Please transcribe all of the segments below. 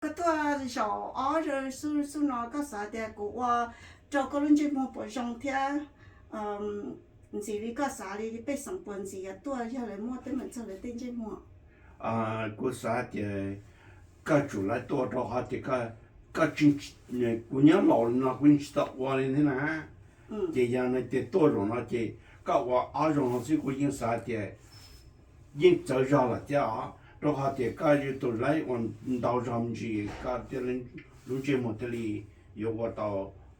Koj tuaj zaum ob xub no koj xav tias kuv ua rau koj lub ntsej muag puas zoo thiab ntxiv li koj xav li pej xeem puas ntxiv yuav tuaj yog lawv muaj teeb meem txog lawv tej ntsej muag? Kuv xav tias koj tsum lawv tuaj rau qhov tias koj, kuv nyob laus li no kuv yeej tsis tau ua li thiab na. Ces yog no ces tuaj zaum no ces koj ua ob zaug no xwb kuv yeej xav tias yeej txawv zog lawm thiab os, rau qhov tias koj yog tus lawv ua ntau zog me ntsis koj thiaj li lub ntsej muag thiaj li yuav ua tau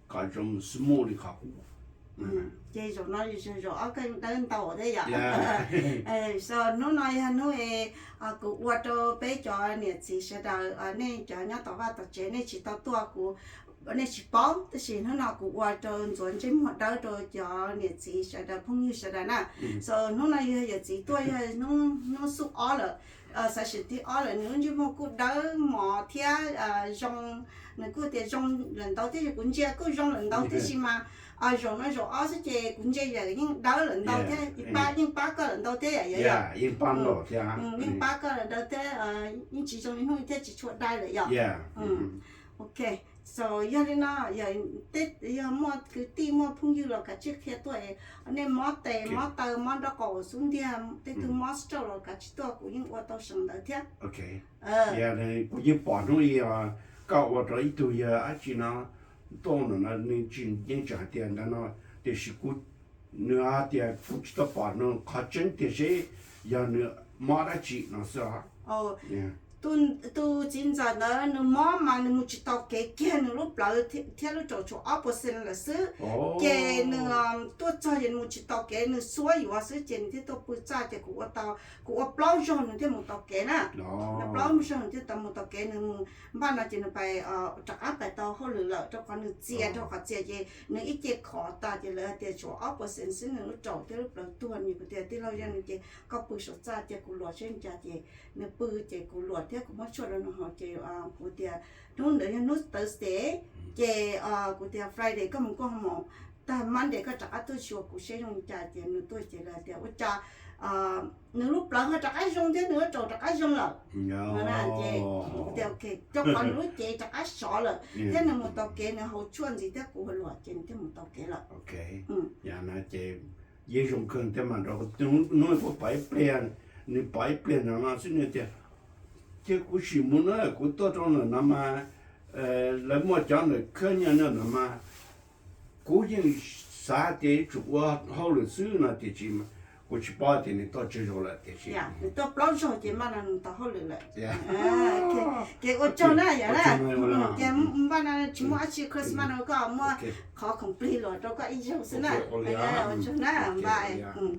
kom zoo smooth li qhov qub. Ces zaum no zaum ob koj yeej dawb ntau thiab yom. So hnub no yog hnub kuv ua rau peb cov niam txiv sawv daws, nej cov nyob tom vaj tom tsev nej tsis tau tuaj kuv, nej tsis paub, tab sis hnub no kuv ua rau ntxuav ntsej muag dawb rau cov niam txiv sawv daws phooj ywg sawv daws na. So hnub no yog yawm txiv tuaj yog hnub xub ob lawm, xav sim thib ob lawm, nws lub ntsej muag kuj dawb mos thiab zoo, nws kuj tias zoo lawm ntau thiab, kuv ntsia kuj zoo lawm ntau thiab sis mas zaum no zaum ob xwb ces kuv ntsia yawm yeej dawb lawm ntau thiab, yeej pab koj lawm ntau thiab yom. Yeej pab koj lawm ntau thiab, yeej tsis zoo li hnub thiab tsis tshua dai lawm yom. Ok, so yog li no, yog muaj kwv tij muaj phooj ywg los kav tsij qhia tuaj, nej mob tes mob taw mob nraub qaum xub ntiag tej tug mob stroke los kav tsij tuaj kuv yeej ua tau seem ntawd thiab. Kuv yeej pom hnub ib koj ua rau ib tug yawg dab tsi no tuaj no, nws tsis yeej tseem hais tias ntawd no, tiam sis kuv, nws hais tias kuv tsis tau pom nws qhov tseeb tiag seb yog nws mob dab tsi no xwb os. Tus txiv ntxawm ntawd nws mob mas nws mus tsis tau kev kiag, nws lub plawv thiab lub raum tshuav ob percent lawm xwb. Ces nws tuaj txog ces nws mus tsis tau kev, nws xuab yuav xwb ces nws thiaj tuaj pw txaj ces kuv ua tau, kuv ua plaub zaug nws thiaj mus tau kev na. Plaub zaug nws thiaj tau mus tau kev, nws mus npaj no ces nws pais rov qab pais tau hauj lwm lawm rau qhov nws txias, rau qhov txias ces nws ib ce khov tas ces lawv hais tias tshuav ob percent xwb nws lub raum thiab lub plawv tuag. Nws kuv tias tij laug, yog nws ces koj pw saum txaj cia kuv luam seb li cas. Ces nws pw ces kuv luam thiab kuv muab tshuaj rau nws haus ces kuv tias hnub ntawd yog hnub Thursday, ces kuv tias Friday koj mus koj mus, tag Monday koj rov qab tuaj xyuas kuv seb zoo li cas. Ces nws tuaj ces lawv tias ua cas nws lub plawv ho rov qab zoo thiab nws lub raum rov qab zoo lawm. Ces kuv tias ok, rau qhov nws lub cev rov qab sov lawm thiab nws mus tau kev, nws haus tshuaj ntxiv thiab kuv luam ces nws thiaj mus tau kev lawm. Ces yeej zoo kawg thiab mas, rau hnub kuv pom ib pliag, nws pom ib pliag no no xwb nws tias, ces kuv sim mus na, kuv tuaj rau ntawm no mas lawv muaj cov ntawm khab nyo no mas kuv yeej xav tias yuav tsum ua hauj lwm xwb no tiam sis kuv tsis paub tias nws tuaj tsawg zaug lawm tiam sis nws tuaj plaub zaug ces mas no nws tau hauj lwm lawm. Ces ua tsaug na yom na. Ces npaj no tsis muaj dab tsi, Christmas no koj muaj qhov khoom plig luam rau koj ib zaug xwb na. Ua tsaug na npaj.